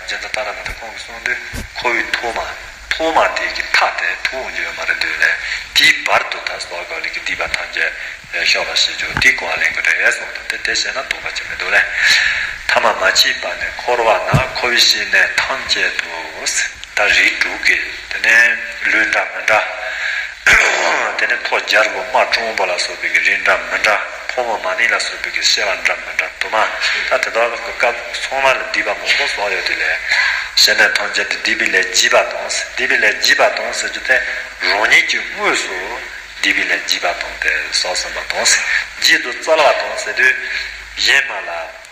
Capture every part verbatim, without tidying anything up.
རྗེ་བཙུན་ཏཱ་ར་ནཱ་ཐ་ཁོང་གིས་གསུངས་དུས་ཁོ་བོའི་ཐོག་མ་ཐོག་མ་དེ་གི་མཐའ་དེ་ཐུག་འོང་རྒྱུ་ཡོད་མ་རེད་འདུག་ལས། དེའི་བར་དུ་ད་སོགས་ག་ལས་ཀྱི་སྡིག་པ་ཐམས་ཅད་ཤོག་ལ་ཞེས་བརྗོད་དེ་གོ་བ་ལེན་དགོས་རེད་གསུངས་དང་། དེ་དེ་བྱས་ན་སྡིག་པ་ཅི་མི་འདུག་ལས། ཐ་མ་མ་མཆིས་པ་ནི་འཁོར་བ་ན་འཁོར་བའི་སྐྱེ་གནས་ཐམས་ཅད་དུ། ད་རིགས་དྲུག་གི་དེ་ནས་ལུས་འདྲ་མི་འདྲ། དེ་ནས་ཐོ་རྒྱལ་པོ་དམག་དྲང་པོ་ལ་སོགས་པའི་གི་རིགས་འདྲ་མི་འདྲ། ཕོ་མོ་མ་ནིང་ལ་སོགས་པའི་གི་སྐྱེ་བ་འདྲ་མི་འདྲ་དུ་མ། ད་དེ་དག་གི་སྐབས་ཚང་མ་ལ་སྡིག་པ་མང་པོ་བསགས་ཡོད་དེ་ལས། སྐྱེ་གནས་ཐམས་ཅད་དུ་སྡིག་པའི་ལས་བགྱིས་པ་དང་། སྡིག་པའི་ལས་བགྱིས་པ་དང་ཟེར་རྒྱུ་དེ་རང་ཉིད་ཀྱིས་དངོས་སུ་སྡིག་པའི་ལས་བགྱིས་པ་དང་དེ་བསགས་ཟིན་པ་དང་། བགྱིད་དུ་སྩལ་བ་དང་ཟེར་དུས། གཞན་མ་ལ་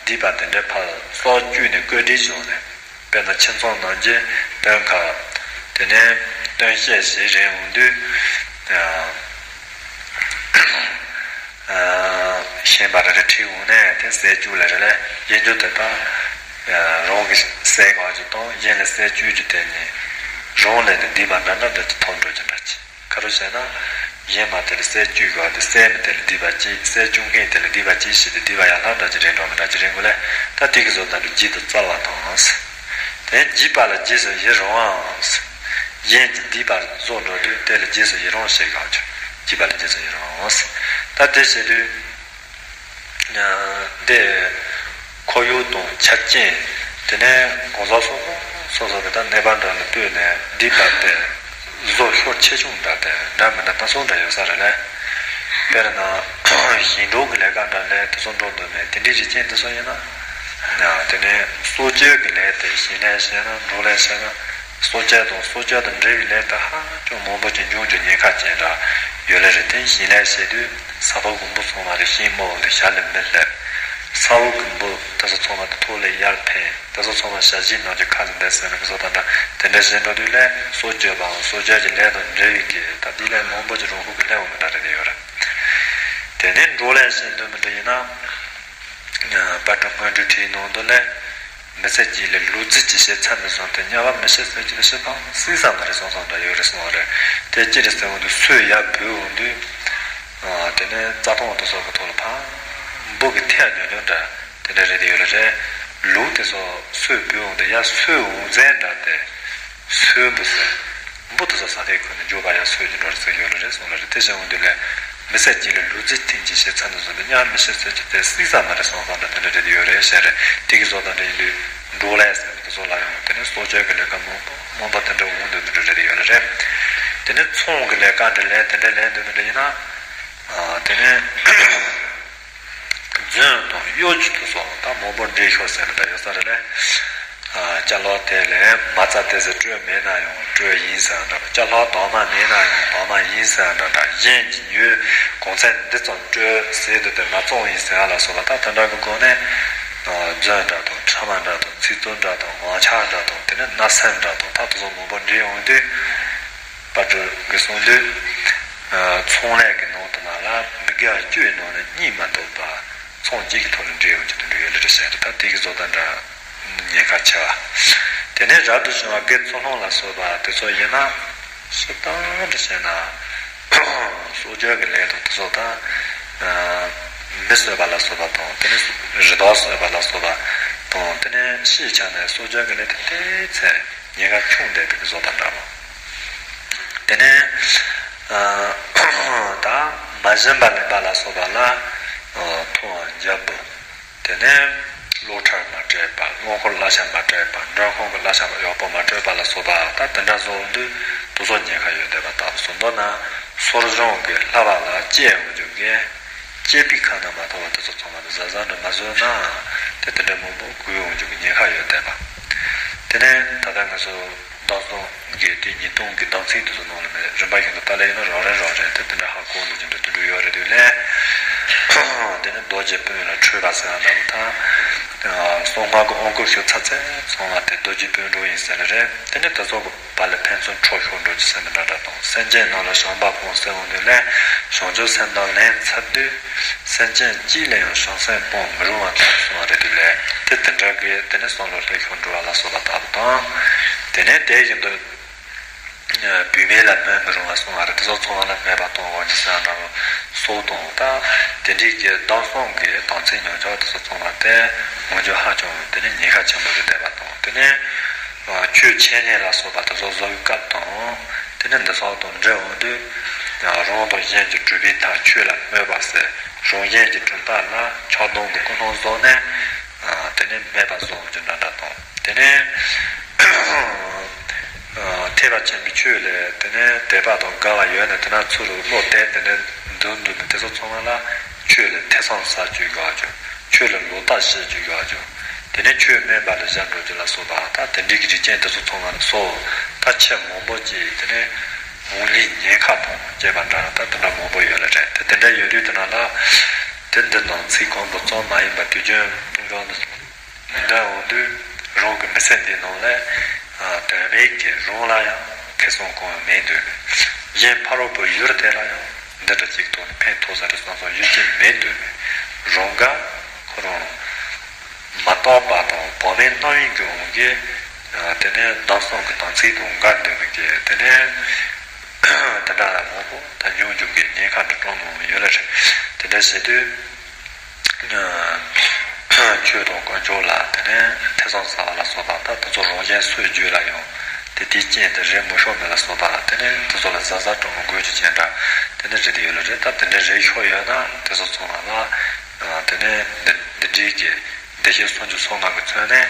སྡིག་པ་དེ་འདྲའི་ཕར་བསགས་བཅུག་ནས་བཀོད་སྒྲིག་བྱུང་ནས། དཔེར་ན་ཁྱིམ་ཚང་ནང་གི་སྟོན་ཁ། དེ་ནས་སྟོན་བཤད་ཞིག་རེད་འོང་དུས། ཨ་ཨ་ཤན་པ་རེ་རེ་ཁྲིད་འོང་ནས་དེ་བསད་བཅུག་ལེ་རེ་ལས་གཡས་འཇོག་དེ་དག་རང་གི་བསད་དགོས་ཀྱི་དང་གཞན་ལ་བསད་བཅུག་རྒྱུ་དེ་ནི་རང་ལས་ནི་སྡིག་པ་འདྲ་འདྲ་འདྲ་ཅིག་ཐོབ་འགྲོ་རྒྱུ་འདྲ་ཅིག་ག་རེ་བྱས་ན། གཞན་མ་དེ་ལ་བསད་བཅུག་དགོས་དེ་བསད་མི་དེ་ལ་སྡིག་པ་བགྱིས། བསད་བཅུག་མཁན་དེ་ལ་སྡིག་པ་བགྱིས་ཞེས་ཏེ་སྡིག་པ་ཡང་ལྷག་འདྲ་ཅིག་རེད་འགྲོ་མི་འདྲ་ཅིག་རེད་འགོ་ལས། ད་དེ་གི་བཟོ་ལྟ་འདྲ་བགྱིད་དུ་སྩལ་བ་དང་། དེ་བགྱིས་པ་ལ་རྗེས་སུ་ཡི་རང་བའམ། གཞན་གྱི་སྡིག་པ་བཟོ་འགྲོ་དུས་དེ་ལ་རྗེས་སུ་ཡི་རང་བྱེད་དགོས་ཀྱང་བགྱིས་པ་ལ་རྗེས་སུ་ཡི་རང་བའམ། ད་དེ་བྱེད་དུས། འདི་ཁོར་ཡུག་དང་ཆ་རྐྱེན། དེ་ནས་གང་ཟག་སོ་སོ་སོ་སོ་གི་ད་གནས་པ་འདྲ་ལ་ལྟོས་ནས་སྡིག་པ་དེ་བཟོ་ཤུགས་ཆེ་ཆུང་འདྲ་དེ་འདྲ་མི་འདྲ་སྣ་ཚོགས་འདྲ་ཡོད་ས་རེད་ལས། དཔེར་ན་ཞིང་འབྲོག་གི་ལས་ཀ་འདྲ་ལས་དེ་ཚོ་འགྲོ་འདོད་མེད་དེ་འདྲའི་རིགས་ཅན་དེ་ཚོ་ཡིན་ན། དེ་ནས་གསོ་སྤྱོད་ཀྱི་ལས་དེ་ཞིང་ལས་བྱས་ན་འབྲོག་ལས་བྱས་ན། གསོ་སྤྱོད་དང་གསོ་སྤྱོད་དང་འབྲེལ་བའི་ལས་དེ་ཧ་ཅང་མང་པོ་ཅིག་འབྱུང་རྒྱུ་ཉེན་ཁ་ཅན་འདྲ་ཡོད་ལེ་རེད། དེ་ཞིང་ལས་བྱེད་དུས་ས་ཕག་གི་འབུ་ཚང་མ་རེ་ཤིང་རྨོ་བ་དེ་ཞྭ་ལས་མི་སླེབས། ས་འོག་གི་འབུ་དེ་ཚོ་ཚང་མ་དེ་ཐོག་ལས་ཡར་འཕེན། དེ་ཚོ་ཚང་མ་ཞ་ཞིའི་ནང་གི་ཁ་ལ་འདེད་ཟེར་ནས་བཟོ་ལྟ་འདྲ་དེ་འདྲ་བྱེད་འགྲོ་དུས་ལས་གསོ་སྤྱོད་པའམ་གསོ་སྤྱོད་ཀྱི་ལས་དང་འབྲེལ་བའི་གི་ད་དེ་ལས་མང་པོ་ཅིག་རང་ཤུགས་ཀྱིས་སླེབས་འོང་གི་འདྲ་རེད་ཡོད་རེད། དེ་ནས་འབྲོག་ལས་བྱེད་འདོད་མི་འདོད་ཡིན་ན། པར་སྐྲུན་སྔོན་འགྲོའི་ཁྲིད་ནང་དུ་ལས། མི་ཚེ་གཅིག་ལ་ལུས་རྩལ་གྱི་བྱེད་ཚད་མི་བཟུང་སྟེ་དམྱལ་བ་མི་ཤི་ཟེར་གྱི་ལ་ཤི་ཐང་སྲིད་ས་མ་རེད་སོང་སོང་འདྲ་ཡོད་རེད་གསུངས་པ་རེད། དེ་ཅི་རེད་ཟེར་འོང་དུས་སོས་ཡར་བུད་འོང་དུས། དེ་ནས་རྩྭ་ཐང་དུ་སོགས་ཀྱི་ཐོག་ལ་ཕར། འབུ་གི་ཐལ་ཉོ་ཉོ་འདྲ་དེ་འདྲ་རེད་དེ་ཡོད་རེད་རེད། ལུག་དེ་ཚོ་སོས་བུད་འོང་དུས་ཡར་སོས་འོང་ཚད་འདྲ་དེ། སོས་འབུ་ཟེར། འབུ་དེ་ཚོ་ས་ཐལ་ཁུར་ནས་འཇུག་པ་ཡར་སོས་ཀྱི་འགྲོ་རེད་ཟེར་ཡོད་རེད་རེད་གསུངས་པ་རེད། དེ་བྱས་འོང་དུས་ལས། མི་ཚེ་གཅིག་ལ་ལུས་རྩལ་ཐིག་གཅིག་བྱེད་ཚད་དུ་བཟུང་སྟེ་དམྱལ་མི་ཤི་ཟེར་གྱི་དེ་སྲིད་ས་མ་རེད་སོང་སོང་འདྲ་དེ་འདྲ་རེད་ཡོད་རེད་ཤེས་རེད། དེ་གི་བཟོ་ལྟ་འདྲ་ཡིན་དུས་འབྲོག་ལས་ཟེར་བ་དེ་ཚོ་ལ་ཡང་དེ་ནས་གསོ་སྤྱོད་ཀྱི་ལས་ཀ་མང་པོ་མང་པོ་དེ་འདྲ་འོང་འདོད་མི་འདྲ་རེད་ཡོད་ལ་རེད། དེ་ནས་ཚོང་གི་ལས་ཀ་འདྲ་ལས་དེ་འདྲ་ལས་འདོད་མི་འདྲ་ཡིན་ན། དེ་ནས་རྫུན་དང་གཡོ་སྒྱུ་དེ་ཚོ་ད་མང་པོ་འདྲེས་ཤོག་ཟེར་ནས་འདྲ་ཡོད་ས་རེད་ལས། ཅ་ལག་དེ་ལས་མ་རྩ་དེ་ཚོ་སྤྲོད་མེད་ན་ཡང་སྤྲོད་ཡིན་ཟེར་འདྲ། ཅ་ལག་དྭངས་མ་མེད་ན་ཡང་དྭངས་མ་ཡིན་ཟེར་འདྲ་འདྲ། གཞན་གྱི་ཉོས་གོང་ཚད་འདི་ཙམ་སྤྲོད་ཟེར་དུས་དེ་ན་བཙོང་ཡིན་ཟེར་ཡ་ལ་སོགས་པ་ད་དེ་འདྲ་གི་སྒོ་ནས། རྫུན་འདྲ་དང་ཕྲ་མ་འདྲ་དང་ཚིག་རྩུབ་འདྲ་དང་ངག་འཁྱལ་འདྲ་དང་དེ་ནས་བརྣབ་སེམས་འདྲ་དང་ད་དེ་ཚོ་མང་པོ་འདྲེས་ཡོང་དུས། པར་སྐྲུན་གྱིས་གསུངས་དུས། ཚོང་ལས་ཀྱི་ནང་དུ་མ་ལ་མི་དགེ་བ་བཅུའི་ནང་ནས་གཉིས་མ་གཏོགས་པ་ཚོང་གཅིག་གི་ཐོག་ལ་འདྲེས་ཡོང་རྒྱུ་དེ་འདྲ་ཡོད་ལེ་རེད་ཟེར་ཏེ་ད་དེ་གི་བཟོ་ལྟ་འདྲ་ཉེན་ཁ་ཆེ་བ། དེ་ནས་རབ་ཏུ་བྱུང་བ་དགེ་ཚུལ་སློང་ལ་སོགས་པ་དེ་ཚོ་ཡིན་ན་སྤྱིར་བཏང་འདྲ་བྱས་ན་གསོ་སྦྱོང་གི་ལས་དང་དེ་ཚོ་དང་། མི་གསོད་པ་ལ་སོགས་པ་དང་དེ་ནས་རི་དྭགས་གསོད་པ་ལ་སོགས་པ་དང་དེ་ནས་ཤི་ཆ་ནས་གསོ་སྦྱོང་གི་ལས་དེ་དེ་ཚེ། ཉེན་ཁ་ཆུང་བསྡད་པའི་བཟོ་ལྟ་འདྲ་བོ། དེ་ནས་ད་མ་བྱིན་པ་ལེན་པ་ལ་སོགས་པ་ལ་ཐུབ་དབང་འཇམ་པོ། དེ་ནས་གློ་ཁྲལ་མ་སྤྲད་པ། རླངས་འཁོར་གླ་ཆ་མ་སྤྲད་པ། མགྲོན་ཁང་གི་གླ་ཆ་ཡག་པོ་མ་སྤྲད་པ་ལ་སོགས་པ་ད་དེ་འདྲ་བཟོ་འོང་དུས་དེ་ཚོ་ཉེན་ཁ་ཡོད་བསྡད་པ་ལྟ་བུ་སོང་། མདོར་ན་སོར་གཞོང་གི་བསླབ་པ་ལ་སྐྱེལ་འོང་རྒྱུ་གི་སྐྱེས་པའི་ཁ་ན་མ་ཐོ་བ་དེ་ཚོ་ཚང་མ་དེ་གཟབ་གཟབ་འདྲ་མ་བཟོས་ན་དེ་དེ་འདྲ་མང་པོ་འགོས་འོང་རྒྱུ་གི་ཉེན་ཁ་ཡོད་བསྡད་པ། དེ་ནས་ད་ལྟ་ང་ཚོ་མདང་སང་གི་དེ་ཉིས་སྟོང་གི་གདམས་ཚིག་དེ་ཚོ་ནང་ལ་མེད་རིམ་པ་བཞིན་དུ་ལྟ་ལེ་ཡིན་ན་རང་རེ་རང་རེ་དེ་དེ་འདྲ་ཧ་གོ་འདུག་ཅིག་འདྲ་དེ་འདྲ་ཡོད་རེད་དེ་ལས། དེ་ནས་རྡོ་རྗེ་དཔོན་ལ་ཁྲོས་པ་ཟེར་ཡ་འདྲ་པོ་དང་། གསང་སྔགས་ཀྱི་དབང་བསྐུར་ཞུ་ཚར་ཚད་ཚང་མ་དེ་རྡོ་རྗེ་དཔོན་འགྲོ་ཡིན་ཟེར་ལེ་རེད། དེ་ནས་དེ་ཚོ་གི་བ་ལས་ཕན་ཚུན་འཕྲོག་ཤོར་འགྲོ་རྒྱུ་ཟེར་ནི་འདྲ་འདྲ་དང་། སེམས་ཅན་རྣམས་ལ་བྱམས་པ་སྤོང་ཟེར་འོང་དུས་ལས་བྱང་ཆུབ་སེམས་དང་ལེན་ཚར་དུས། སེམས་ཅན་གཅིག་ལ་ཡང་བྱང་སེམས་སྤོང་མི་རུང་བ་ལྟར་གསུངས་པ་རེད་དེ་ལས་དེ་དེ་འདྲ་གི་དེ་ནས་བསམ་བློ་ལྷོད་ཤོར་འགྲོ་བ་ལ་སོགས་པ་ལྟ་བུ་དང་། དེ་ནས་དེ་བཞིན་དུ་བུད་མེད་ལ་སྨོད་མི་རུང་བ་གསུངས་པ་རེད། དེ་ཚོ་ཚང་མ་ལ་སྨད་པ་གཏོང་བ་ཇི་ལྟར་འདྲ་བོ་སོགས་དང་། ད་དེ་འདྲའི་གི་གདམས་སོང་གི་དམ་ཚིག་ཉམས་ཆག་དེ་ཚོ་ཚང་མ་དེ་འོང་རྒྱུ་ཧ་ཅང་དེ་ནས་ཉེན་ཁ་ཆེན་པོ་རེད་བསྡད་པ་དང་། དེ་ནས་ ཆོས་འཆད་ཉན་ལ་སོགས་པ་དེ་ཚོ་བཟོ་བའི་སྐབས་དང་། དེ་ནས་འདི་ཚོ་དང་འབྲེལ་འོང་དུས། རང་དང་གཞན་གྱི་གྲུབ་པའི་མཐའ་ཆོས་ལ་སྨོད་པ་ཟེར། རང་གཞན་གྱི་གྲུབ་མཐའ་ལ་ཆགས་སྡང་གི་ཀུན་སློང་བཟོ་ནས། དེ་ནས་སྨད་པ་བཟོ་རྒྱུ་འདྲ་འདྲ་དང་། དེ་ནས་ཐེག་པ་ཆེན་པོའི་ཆོས་ལས་དེ་ནས་དད་པ་དང་དགའ་བ་ཡོད་ན་དེ་ན་ཚུར་བློ་གཏད། དེ་ནས་འདུག་འདུག་ནས་དེ་ཚོ་ཚང་མ་ལ་ཆོས་ལ་ཐེ་ཚོམ་ཟ་རྒྱུ་དགའ་རྒྱུ། ཆོས་ལ་ལོག་ལྟ་བྱེད་རྒྱུ་དགའ་རྒྱུ། དེ་ནས་ཆོས་དམན་པ་ལ་བཞག་འགྲོ་རྒྱུ་ལ་སོགས་པ་ད་དེ་འདྲའི་གི་རིགས་ཅན་དེ་ཚོ་ཚང་མ་ལ་སོགས། ད་ཆེས་མང་པོ་ཅིག་དེ་ནས་འོང་ལུས་ཉེན་ཁ་དང་བཅས་པ་འདྲ་ད་དེ་འདྲ་མང་པོ་ཡོད་ལ་རེད། དེ་དེ་འདྲ་ཡོད་དུས་དེ་ན་ལ་དེ་འདི་ནང་ཚིག་གང་པོ་ཙམ་མ་ཡིན་པ་དུས་རྒྱུན་འགྲོ་འདི་འདྲ་འོང་དུས་རང་གི་མི་ཚེ་འདི་ནང་ལ་དོན་མེད་ཀྱི་རང་ལ་ཡང་ཁེ་བཟང་གང་ཡང་མེད་འདོད། གཞན་ཕ་རོལ་པོ་ཡུལ་དེ་ལ་ཡང་འདི་འདྲ་ཅིག་ཐོག་ནས་ཕན་ཐོགས་ས་རེད་བསམ་བསམ་ཡུལ་ཅན་མེད་འདོད། རང་དགའ་ཁོ་རང་མ་དག་པ་དང་བག་མེད་རྣམ་གཡེང་གི་དབང་གིས། དེ་ནས་སྡོམ་གསུམ་གྱི་དམ་ཚིག་དང་འགལ་འདོད་མི་གི་དེ་ནས་དེ་འདྲ་མང་པོ་ད་མྱོང་འགྱུར་གྱི་ཉེན་ཁ་འདྲ་གྲོང་མང་ཡོད་ལ་རེད། དེ་འདྲ་བྱེད་དུས། ཆོས་དང་དཀོན་མཆོག་ལ་དེ་ནས་ཐེ་ཚོམ་ཟ་བ་ལ་སོགས་པ་ད་དེ་ཚོ་རང་གཞན་སུའི་རྒྱུད་ལ་ཡང་དེ་དེའི་རྐྱེན་དེ་རེད་མི་ཤོར་མེད་ལ་སོགས་པ་དེ་ནས་དེ་ཚོ་ལ་གཟབ་གཟབ་གྲོང་མང་དགོས་རྒྱུ་ཅན་འདྲ་དེ་འདྲ་རེད་དེ་ཡོད་ལ་རེད། ད་དེ་འདྲ་རེད་ཤོར་ཡོད་ན་དེ་ཚོ་ཚང་མ་ལ་དེ་ནས་འདི་འདི་འདྲའི་གི་བདེ་གཤེགས་སུམ་ཅུ་སོ་ལྔ་གི་མཚོན་ནས།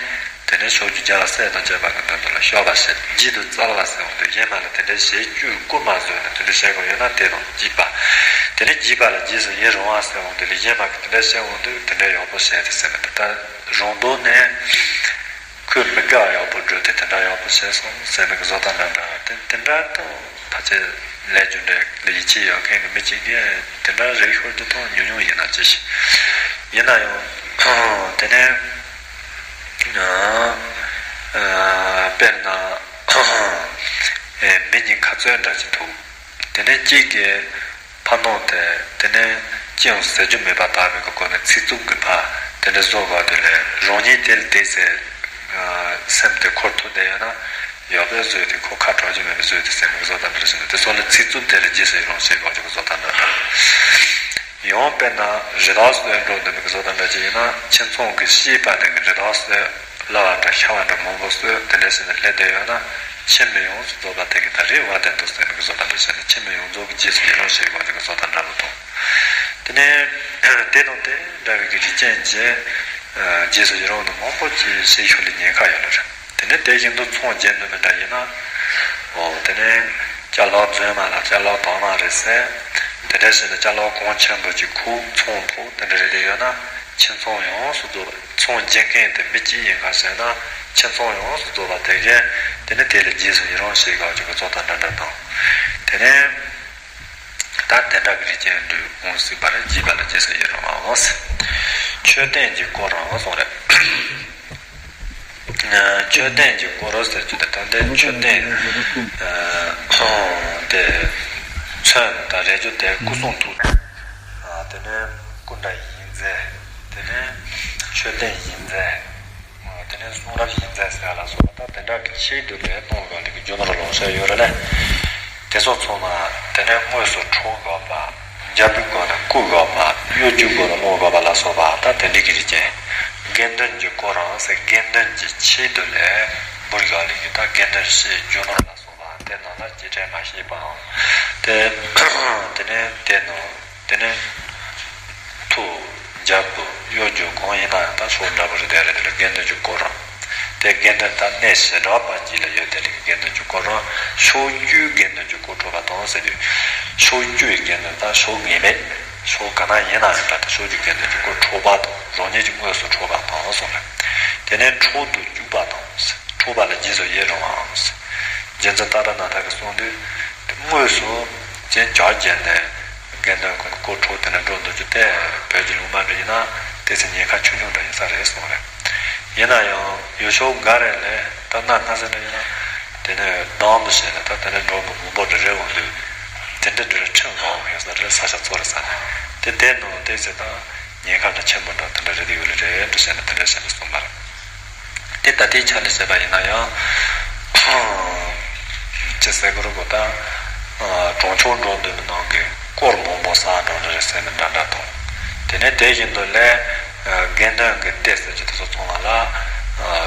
དེ་ནས་ཕྱོགས་བཅུའི་རྒྱལ་བ་སྲས་དང་བཅས་པ་གི་མདུན་དུ་ལ་བཤགས་པ་བྱེད། བགྱིད་དུ་སྩལ་བ་ཟེར་འོང་དུས་གཞན་མ་ལ་དེ་འདྲའི་བྱེད་རྒྱུའི་སྐུལ་མ་བཟོས་ནས་དེ་འདྲ་བྱེད་དགོས་ཡོད་ན་དེ་དང་བགྱིས་པ། དེ་ནས་བགྱིས་པ་ལ་རྗེས་སུ་ཡི་རང་བ་ཟེར་འོང་དུས་ལ་གཞན་མ་གི་དེ་འདྲ་བྱེད་འོང་དུས་དེ་འདྲ་ཡག་པོ་བྱས་ཏེ་ཟེར་ནས་ད་རང་དོན་ནས་ཁོས་མི་དགའ་བ་ཡག་པོ་བསྒྲུབས་ཏེ་དེ་འདྲ་ཡག་པོ་བྱས་སོང་ཟེར་ནས་གི་བཟོ་ལྟ་འདྲ་འདྲ་དེ་དེ་འདྲ་དང་། ཕལ་ཆེར་ལས་རྒྱུ་འབྲས་ལ་ཡིད་ཆེས་ཡོད་མཁན་གྱི་མི་གཅིག་གིས་དེ་འདྲ་རེད་ཤོར་རྒྱུ་དང་ཉུང་ཉུང་ཡིན་ན་ཅི་ཞིག་ཡིན་ན་ཡང་དེ་ནས་དཔེར་ན་མི་གཉིས་ཁ་རྩོད་འདྲ་ཅིག་འདུག་དེ་ནས་གཅིག་གིས་ཕ་ནོར་དེ་དེ་ནས་ཅི་ཡང་ཟེར་རྒྱུ་མེད་པ་ལྟ་བུའི་སྒོ་ནས་ཚིག་རྩུབ་ཀྱི་ཕར་དེ་འདྲ་བཟོ་བ་དེ་ལས་རང་ཉིད་དེ་ལ་དེ་ཟེར་སེམས་དེ་འཁོར་ཐུབ་བསྡད་ཡོད་ན། ཡག་པོའི་བཟོས་ཏེ་ཁོ་ཁ་གྲག་རྒྱུ་མེད་པའི་བཟོས་ཏེ་སེམས་ཀྱི་བཟོ་ལྟ་འདྲ་ཞིག་ནི་དེ་ཚོ་ལ་ཚིག་རྩུབ་དེ་ལ་རྗེས་སུ་ཡི་རང་བྱེད་དགོས་ཀྱི་བཟོ་ལྟ་འདྲ་འདྲ། ཡང་དཔེར་ན་རི་དྭགས་གསོད་འགྲོ་འདི་མི་གི་བཟོ་ལྟ་འདྲ་ཅིག་ཡིན་ན་ཁྱིམ་ཚང་གི་ཤེས་པ་དེ་གི་རི་དྭགས་གསོད་སླ་བ་འདྲ་ཤ་བ་འདྲ་མང་པོ་གསོད་དེ་འདྲ་ཞིག་ནི་སླེབས་བསྡད་ཡོད་ན་ཁྱིམ་མི་ཡོངས་སུ་རྫོགས་པ་དེ་གི་ད་རེད་བ་དེ་འདུག་སེམས་ཀྱི་བཟོ་ལྟ་འདྲ་ཞིག་ནི་ཁྱིམ་མི་ཡོངས་རྫོགས་ཀྱི་རྗེས་སུ་ཡི་རང་བྱེད་དགོས་ཀྱི་བཟོ་ལྟ་འདྲ་པོ་དང་། དེ་ནས་དེ་དང་དེ་འདྲ་བའི་གི་རིགས་ཅན་གྱི་རྗེས་སུ་ཡི་རང་ནི་མང་པོ་ཅིག་བྱེད་ཤོར་ལ་ཉེན་ཁ་ཡོད་ལ་རེད། དེ་ནས་དེ་བཞིན་དུ་ཚོང་རྒྱག་འདོད་མི་འདྲ་ཡིན་ན། འོ་དེ་ནས་ཅ་ལག་རྫུན་མ་ལ་ཅ་ལག་དག་མ་རེད་ཟེར། དེ་འདྲ་བྱས་ནས་ཅ་ལག་གོང་ཆེན་པོ་ཅིག་ཁུག་ཚོང་ཕོག་དེ་འདྲ་རེད་དེ་ཡོད་ན་ཁྱིམ་ཚང་ཡོངས་སུ་རྫོགས་པ་ཚོང་རྒྱག་མཁན་དེ་མི་གཅིག་ཡིན་ག་ཟེར་ན་ཁྱིམ་ཚང་ཡོངས་སུ་རྫོགས་པ་དེ་གས་དེ་ནས་དེ་ལ་རྗེས་སུ་ཡི་རང་བྱེད་དགོས་ཀྱི་བཟོ་ལྟ་འདྲ་འདྲ་དང་། དེ་ནས། ད་དེ་འདྲ་གི་རིགས་ཅན་འདུས་འོང་སྲིད་པར་བགྱིས་པ་ལ་རྗེས་སུ་ཡི་རང་བའོ། མཆོད་རྟེན་གྱི་སྐོར་རང་གསུངས་རེད། མཆོད་རྟེན་གྱི་སྐོར་ཟེར་རྒྱུ་དེ་ད་ལྟའི་མཆོད་རྟེན་དེ་མཚོན་ད་རེད་རྒྱུ་དེ་སྐུ་གསུང་ཐུགས་དེ་ནས་སྐུ་འདྲ་ཡིན་ཟེར་དེ་ནས་མཆོད་རྟེན་ཡིན་ཟེར། དེ་ནས་གསུང་རབ་ཡིན་ཟེར་ཟེར་ལ་སོགས་པ་ད་དེ་འདྲ་གི་ཆེས་བསྡུས་པའི་སྣང་བ་ལས་ཀྱི་རྒྱུ་ནོར་ལོངས་སྤྱོད་ཡོད་རེད་ལས། དེ་ཚོ་ཚང་མ་དེ་ནས་དངོས་སུ་འཕྲོག་དགོས་པ། འཇབ་རྒོལ་ནས་རྐུ་དགོས་པ། གཡོ་སྒྱུ་སྒོ་ནས་སློང་དགོས་པ་ལ་སོགས་པ་ད་དེ་འདྲའི་གི་རིགས་ཅན། དགེ་འདུན་གྱི་སྐོར་རང་ཟེར་དགེ་འདུན་གྱི་ཆེས་བསྡུས་ལས་འབུར་ཡོད་ལས་ཀྱི་ད་དགེ་འདུན་བཤད་རྒྱུ་ནོར་ལ་སོགས་པ་དེ་ནང་ལ་ཅི་དྲན་མ་ཤེས་པའང་དེ་དེ་ནས་དེ་ནང་། དེ་ནས་མཐུ་འཇབ་རྒོལ་གཡོ་སྒྱུ་གང་ཡིན་ན་ཡང་ད་ཕྱོགས་འདྲ་པོ་རེ་བསྡད་རེད། དེ་ལ་དགེ་འདུན་གྱི་སྐོར་རང་། དེ་དགེ་འདུན་ད་གནས་བྱེ་བྲག་པ་གཅིག་ལ་ཡོད་དེ་ལ་དགེ་འདུན་གྱི་སྐོར་རང་། ཕྱོགས་བཅུའི་དགེ་འདུན་གྱི་སྐོར་འཕྲོག་པ་དང་ཟེར་དུས། ཕྱོགས་བཅུའི་དགེ་འདུན་ད་ཕྱོགས་ངེས་མེད་ཕྱོགས་ག་ན་ཡིན་ན་ཡང་ད་ཕྱོགས་བཅུའི་དགེ་འདུན་གྱི་སྐོར་འཕྲོག་པ་དང་རང་ཉིད་ཀྱིས་དངོས་སུ་འཕྲོག་པ་དང་གསུངས་ལ། དེ་ནས་འཕྲོག་ཏུ་བཅུག་པ་དང་། འཕྲོག་པ་ལ་རྗེས་སུ་ཡི་རང་བའམ། རྗེ་བཙུན་ཏཱ་ར་ནཱ་ཐ་གིས་གསུངས་དུས། དངོས་སུ་རྐྱེན་གྱིས་བརྒྱུད་ནས་དགེ་འདུན་ཀུན་གྱི་སྐོར་འཕྲོག་དེ་ནས་འགྲོ་འདུག་རྒྱུ་དེ་བོད་ཀྱི་ལུང་པ་འདྲ་ཡིན་ན་དེ་ཚེ་ཉེན་ཁ་ཆུང་ཆུང་འདྲ་ཡིན་ས་རེད་གསུངས་རེད། ཡིན་ན་ཡང་ཡུལ་ཕྱོགས་འགའ་རེ་ལས་ད་གནའ་སྔ་ས་འདྲ་ཡིན་ན་དེ་ནས་སྡང་དུ་བྱས་ནས་ད་དེ་ནས་འགྲོ་མི་མང་པོ་འདྲ་རེད་འོང་དུས། དེ་འདྲ་འདྲ་ཁྲིམས་འགལ་བ་ཡོད་ས་རེད། ས་ཆ་ཚོ་རེ་ས་ནས་དེ་དེ་ནང་དེ་ཚེ་ད། ཉེན་ཁ་འདྲ་ཆེན་པོ་འདྲ་དེ་འདྲ་རེད་དེ་ཡོད་ལེ་རེད་འདྲ་བཤད་ན་དེ་འདྲ་བཤད་ན་གསུངས་པ་རེད། དེ་ད་ལྟའི་ཆ་ནས་བཤད་པ་ཡིན་ན་ཡང་། ཅི་ཟེར་དགོས་རེད་གོ་ད། གྲོང་ཆོག་འགྲོ་འདོད་པའི་ནང་གི་སྐོར་མང་པོ་ས་འགྲོ་འདྲ་རེད་ཟེར་ནས་འདྲ་འདྲ་དང་། དེ་ནས་དེ་བཞིན་དུ་ལས། དགེ་འདུན་གྱི་སྡེ་ཟེར་གྱི་དེ་ཚོ་ཚང་མ་ལ།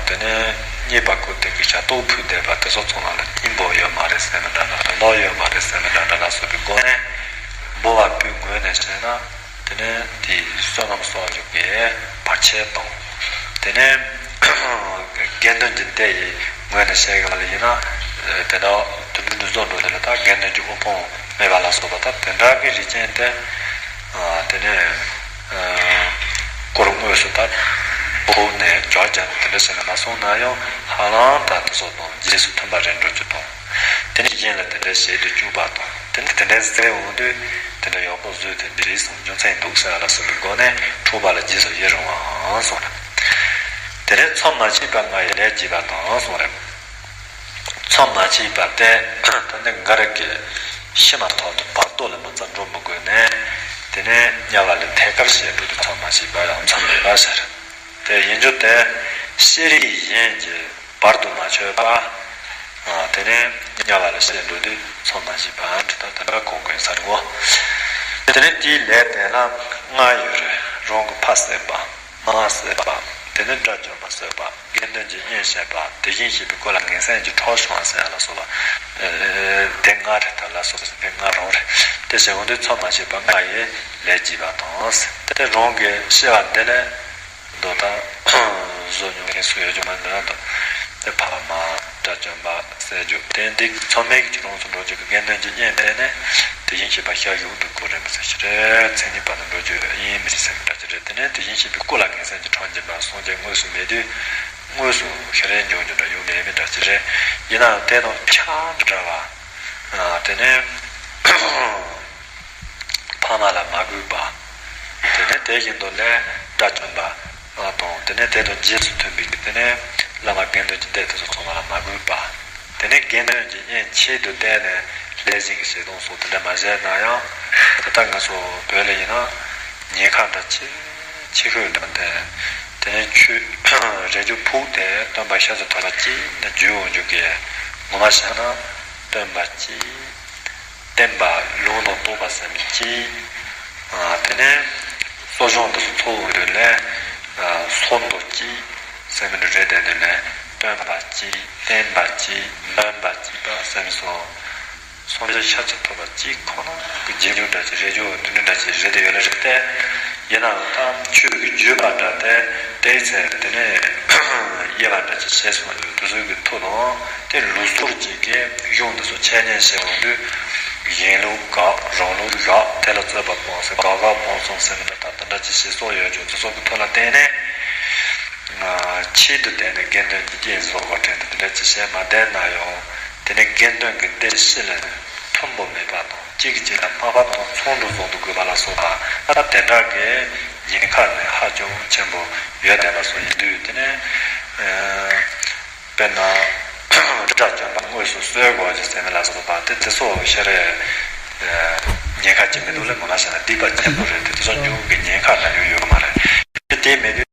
དེ་ནས་ རྙེད་པ་ཁོ་དེ་གི་ཞབས་ཏོག་ཕུལ་བསྡད་པ་དེ་ཚོ་ཚང་མ་ལ་སྙིང་པོ་ཡོད་མ་རེད་ཟེར་ནི་འདྲ་འདྲ། དོན་དག་ཡོད་མ་རེད་ཟེར་ནི་འདྲ་འདྲ་ལ་སོགས་པའི་སྒོ་ནས་འབོ་བ་པོའི་ངོས་ནས་བྱས་ན། དེ་ནས་དེའི་བསོད་ནམས་གསོག་རྒྱུ་གི་བར་ཆད་དང་། དེ་ནས་དགེ་འདུན་གྱི་སྡེ་ཡི་ངོས་ནས་བཤད་པ་ལ་ཡིན་ན། དེ་འདྲ་དུད་འགྲོ་འདི་ཚོ་འགྲོ་དེ་ལ་ད་དགེ་འདུན་གྱི་དབུལ་ཕོངས་མེད་པ་ལ་སོགས་པ་ད་དེ་འདྲ་གི་རིགས་ཅན་དེ། དེ་ནས་སྐོར་དངོས་སུ་ད་འབོ་ནས་ཇོ་རྒྱ་ནས་དེ་འདྲ་བྱས་ནས་མ་སོང་ན་ཡང་ཧ་ལམ་ད་དེ་ཚོ་དང་རྗེས་སུ་མཐུན་པ་རེད་འགྲོ་རྒྱུ་དང་། དེ་ནས་གཞན་ལ་དེ་འདྲ་བྱེད་དུ་བཅུག་པ་དང་། དེ་ནས་དེ་འདྲ་ཟེར་འོང་དུས་དེ་འདྲ་ཡག་པོ་བཟོས་ཏེ་འདྲིས་སོང་རྒྱུ་མཚན་འདུག་ཟེར་བ་ལ་སོགས་པའི་སྒོ་ནས་འཁྲུག་པ་ལ་རྗེས་སུ་ཡི་རང་བའང་གསུངས་རེད། དེ་ནས་མཚམས་མ་མཆིས་པ་ལྔ་ཡི་ལས་བགྱིས་པ་དང་གསུངས་རེད། མཚམས་མ་མཆིས་པ་སྟེ། ད་ནི་འགའ་རེ་གིས་ཤི་མ་ཐག་ཏུ་བར་དོ་ལ་མ་རྩ་འགྲོ་མི་དགོས་ནས། དེ་ནས་དམྱལ་བ་ལས་ཐད་ཀར་བྱེད་འགྲོ་དུས་མཚམས་མ་མཆིས་པ་ཡང་མཚམས་མེད་པར་ཟེར། དེ་ཡིན་རྒྱུ་དེ་ཤེས་རིག་གཞན་གྱིས་བར་དུ་མ་ཆོད་པ། དེ་ནས་དམྱལ་བ་ལ་བྱེད་འགྲོ་དུས་མཚམས་མ་མཆིས་པ་འདི་དག་དེ་འདྲ་གོ་དགོས་ས་རེད་འོ། དེ་ནས་དེའི་ལས་དེ་ལ་ལྔ་ཡོད་རེད། རང་གི་ཕ་བསད་པ། མ་བསད་པ། དེ་ནས་དགྲ་བཅོམ་པ་བསད་པ། དགེ་འདུན་གྱི་གཉེན་བཤད་པ། དེ་བཞིན་གཤེགས་པའི་སྐུ་ལ་ངན་སེམས་ཀྱིས་ཁྲོ་བྱུང་བ་ཟེར་ཡ་ལ་སོགས་པ། དེ་ལྔ་རེ་ད་ལ་སོགས་པ་དེ་ལྔ་རང་རེད། དེ་བྱས་འོང་དུས་མཚམས་མ་མཆིས་པ་ལྔ་ཡི་ལས་བགྱིས་པ་དང་། དེ་རང་གི་ཤི་བ་འདི་ལས་མདོ་དང་བཟོ་མྱོང་མཁན་སུ་ཡོད་རྒྱུ་མ་འདི་ར་དང་། དེ་ཕ་མ་དགྲ་བཅོམ་པ་བསད་རྒྱུ་དེ་འདི་ཚང་མས་ཀྱི་ཁྱོད་རང་ཚོ་འགྲོ་རྒྱུ་གི་དགེ་འདུན་གྱི་གཉེན་དེ་ནས་དེ་བཞིན་གཤེགས་པ་ཤར་ཡོང་དུ་གོ་རེ་མི་ཟེར་ཞིག་རེད། མཚན་ཉིད་པ་ནི་འགྲོ་རྒྱུ་ཡིན་མི་ཟེར་མི་འདྲ་ཅིག་རེད། དེ་ནས་དེ་བཞིན་གཤེགས་པའི་སྐུ་ལ་ངན་སེམས་ཀྱིས་ཁྲོ་བྱུང་བ་སངས་རྒྱས་དངོས་སུ་མེད་དུས་དངོས་སུ་ཤི་རན་འབྱུང་རྒྱུ་འདྲ་ཡོང་མེད་མི་འདྲ་ཅིག་རེད། ཡིན་ནའང་དེ་དང་ཆ་འདྲ་བ། དེ་ནས་ཕ་མ་ལ་མ་གུས་པ། དེ་ནས་དེ་བཞིན་དུ་ལས་དགྲ་བཅོམ་པ་དང་། དེ་ནས་དེ་དང་རྗེས་སུ་མཐུན་པའི་དེ་ནས་བླ་མ་དགེ་འདུན་གྱི་སྡེ་དེ་ཚོ་ཚང་མ་ལ་མ་གུས་པ། དེ་ནས་དགེ་འདུན་གྱི་གཉེན་ཆེད་དུ་བསྟེན་ནས་ལྷས་བྱིན་གྱི་བྱེད་སྟངས་སོགས་དེ་འདྲ་མ་བྱས་ན་ཡང་། ད་ལྟ་ང་ཚོ་བོད་ལ་ཡིན་ན་ཉེན་ཁ་འདྲ་ཆེ་ཆེ་ཤོས་འདྲ་དེ། དེ་ནས་ཆོས་རས་ཆུང་ཕུག་སྟེ་སྟོན་པ་ཤ་ཚ་ཐོབ་པ་གཅིག་ནས་བརྒྱུད་འོང་རྒྱུ་གི་ངོ་མ་བཤད་ན་སྟོན་པ་གཅིག་བསྟན་པ་ལུང་དང་རྟོགས་པ་ཟེར་མི་གཅིག་དེ་ནས་གསོ་སྦྱོང་དུ་འཚོ་བའི་དུས་ལས་སོ་མདོ་གཅིག་ཟེར་མི་འདྲ་རེད། དེ་དུས་ལས་སྟོན་པ་གཅིག་བསྟན་པ་གཅིག་འདོན་པ་གཅིག་པ་ཟེར་མི་སོགས་སངས་རྒྱས་ཤ་ཚ་ཐོབ་པ་གཅིག་ཁོ་ན་གི་རྗེས་འཇུག་འདྲ་ཅིག་རེད། འཇུག་དུ་འདྲ་ཅིག་རེད། དེ་ཡོད་ལ་རེད་དེ། ཡིན་ནའང་ད་ཆོས་ཀྱི་བརྒྱུད་པ་འདྲ་དེ་དེའི་ཚེ་དེ་ནས་དབྱེ་བ་འདྲ་ཅིག་ཕྱེ་སོང་རྒྱུ་དེ་ཚོ་གི་ཐོག་དང་། དེ་ལུགས་སྲོལ་གཅིག་གི་གཞུང་འདི་ཚོ་འཆད་ཉན་བྱེད་འོང་དུས། གཞན་ལུགས་དགག་རང་ལུགས་བཞག་དེ་ལ་རྩོད་པ་སྤོང་ཟེར། དགག་དགག་སྤོང་གསུམ་ཟེར་མི་འདྲ་ད་དེ་འདྲ་ཅིག་བྱེད་སྲོལ་ཡོད་རྒྱུ་དེ་ཚོ་གི་ཐོག་ལ་བརྟེན་ནས། ཆེད་དུ་བསྟེན་ནས་དགེ་འདུན་གྱི་རྐྱེན་བཟོ་བར་དྲན་དུ་དེ་འདྲ་ཅིག་བྱས་མ་བསྡད་ན་ཡང་། དེ་ནས་དགེ་འདུན་གྱི་སྡེ་ཕྱི་ལ་མཐུན་པོ་མེད་པ་དང་། གཅིག་གིས་གཅིག་ལ་སྨད་པ་དང་ཚོགས་འདུ་བཟོ་འདུ་དགོས་པ་ལ་སོགས་པ། ད་དེ་འདྲ་གི་ཉེན་ཁ་ནི་ཧ་ཅང་ཆེན་པོ་ཡོད་བསྡད་པ་སོགས་ཡིན་དུས། དེ་ནས་དཔེར་ན་དགྲ་བཅོམ་པ་དངོས་སུ་གསོད་དགོས་ཀྱི་ཟེར་མི་ལ་སོགས་པ་དེ་དེ་ཚོ་ཤ་རེ་ཉེན་ཁ་ཅིག་མི་འདུག་ལ། ངོ་མ་བཤད་ན་སྡིག་པ་ཆེན་པོ་རེད་དེ། དེ་ཚོ་འབྱུང་གི་ཉེན་ཁ་ན་ཡོད་ཡོད་མ་རེད། དེ་མེད་དུས།